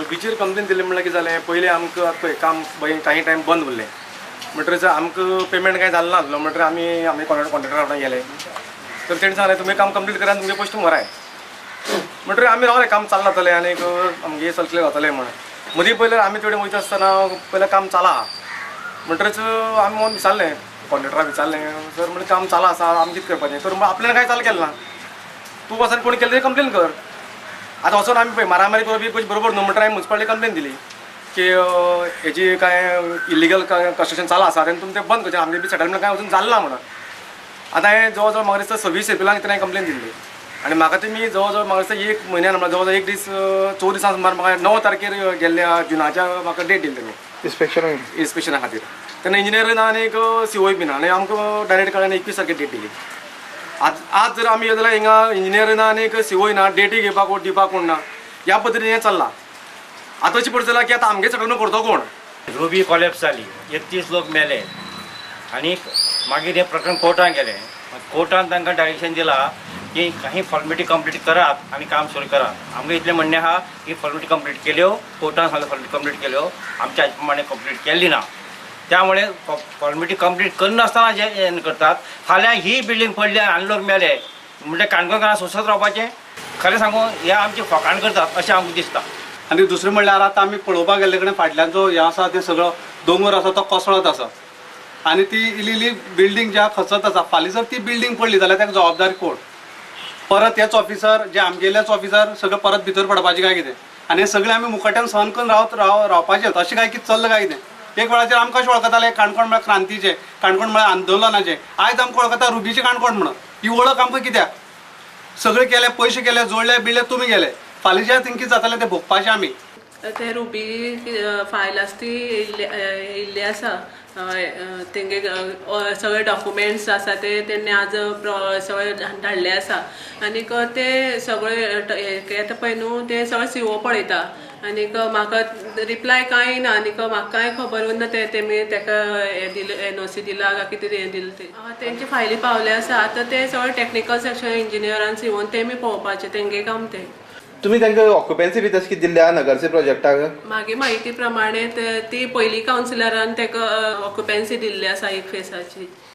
रुबीचेर complain दिली म्हणल्यार कितें जालें, पयलीं आमकां पळय काम काही टायम बंद उरलें म्हणटकच आमकां पेमेंट कांय जालें नासलो म्हणटकीर आमी आमी कॉन्ट्रेक्टरा वांगडा गेले तर तेणी सांगलें तुमी काम कंप्लीट करा आनी तुमगे पयशे तुमी व्हराय. म्हणटकीर आमी रावले काम चल्लां जातलें आनी आमगे सगळें जातलें म्हण. मदीं पयलें आमी थोडे वयता आसतना पयलें काम चला म्हणटकच आमी म्हणून विचारलें कॉन्ट्रेक्टराक विचारलें सर म्हणलें काम चालू आसा आमी कितें करपाचें, तर आपल्यान कांय चालू केलें ना, तूं वचून कोणी केलें तरी कंप्लेन कर. आतां वचून आमी पळय मारामारी करप ही गोश्ट बरोबर न्हू म्हणटकीर हांवें मुन्सिपालिटी कंप्लेन दिली की हेजी कांय इलिगल कंस्ट्रक्शन चालू आसा तेन्ना तुमी तें बंद करचें, आमगे बी सेटलमेंट कांय अजून जालें ना म्हणून. आतां हांवें जवळ जवळ म्हाका दिसता 26 एप्रिलाक तेणें कंप्लेन दिल्ली आनी म्हाका तेमी जवळ जवळ म्हाका दिसता एक म्हयन्यान म्हळ्यार जवळ जवळ एक दीस 14 दिसां सुमार म्हाका 9 तारखेर गेल्ल्या जुनाच्या म्हाका डेट दिली तेमी इन्स्पेक्शना खातीर. तेन्ना इंजिनियर ना आनी एक सीओय बी ना आनी आमकां डायरेक्ट कळ्ळें 21 तारखेर डेट दिली. आज आज जर आमी येता जाल्यार हिंगा इंजिनियर ना आनी एक सीओय ना, डेटूय घेवपाक दिवपाक कोण ना, ह्या पद्दतीन हें चल्लां. आतां अशें पडटा जाल्यार की आतां आमगे सगळ्यांक करतो कोण. रुबी कॉलेप्स जाली, 31 लोक मेले आनी मागीर हें प्रकरण कोर्टान गेलें. कोर्टान तांकां डायरेक्शन दिलां की काही फॉर्मेलिटी कंप्लीट करात आनी काम सुरू करात. आमकां इतलें म्हणणें आहा की फॉर्मेलिटी कंप्लीट केल्यो, कोर्टान सांगलें फॉर्मेलिटी कंप्लीट केल्यो, आमच्या हाजे प्रमाणे कंप्लीट केल्ली ना. त्यामुळे फॉर्मेलिटी कंप्लीट करनासतना जे हें करतात. फाल्यां ही बिल्डींग पडली आनी लोक मेले म्हणजे काणकोणकारां सोंसत रावपाचें? खरें सांगू हे आमची फकाण करतात अशें आमकां दिसता. आनी दुसरें म्हणल्यार आतां आमी पळोवपाक गेल्ले कडेन फाटल्यान जो हें आसा तें सगळो दोंगर आसा तो कोसळत आसा आनी ती इल्ली इल्ली बिल्डींग ज्या खचत आसा. फाल्यां जर ती बिल्डींग पडली जाल्यार ताका जबाबदार कोण? परत हेच ऑफिसर जे आमगेलेच ऑफिसर सगळे परत भितर पडपाचें काय कितें? आनी हें सगळें आमी मुखाट्यान सहन करून रावपाचें अशें काय कितें चल्लां काय कितें? एक वेळाचेर आमकां अशें वळखताले काणकोण म्हळ्यार क्रांतीचें, काणकोण म्हळ्यार आंदोलनाचें, आयज आमकां वळखता रुबीचें काणकोण म्हणून. ही वळख आमकां कित्याक? सगळें केलें, पयशे केले, जोडले बिडले, तुमी गेले, फाल्यां जें थिंग कितें जातलें तें भोगपाचें आमी. ते रुबी फायल आसा ती येयल्ली आसा, तेंगे सगळे डॉक्युमेंट्स आसा ते तेणी आज सगळे धाडले आसा आनीक ते सगळे येता पळय न्हू ते सगळे सीओ पळयता आनीक म्हाका रिप्लाय कांय ना आनीक म्हाका कांय खबर उरना ते तेमी तेका हें दिलें एनओसी दिला काय कितें हें दिलें तें तेंची फायली पावले आसा. आतां ते सगळे टॅक्निकल सेक्शन इंजिनियरान सीओन तेमी पळोवपाचें तेंगे काम तें. तुम्ही तांकां ऑक्युपन्सी बी तशी कितें दिल्ली आहा नगरचे प्रोजेक्टाक? मागीर म्हायती प्रमाणे ती पयली कावन्सिलरान ताका ऑक्युपन्सी दिल्ली आसा एक फेसाची.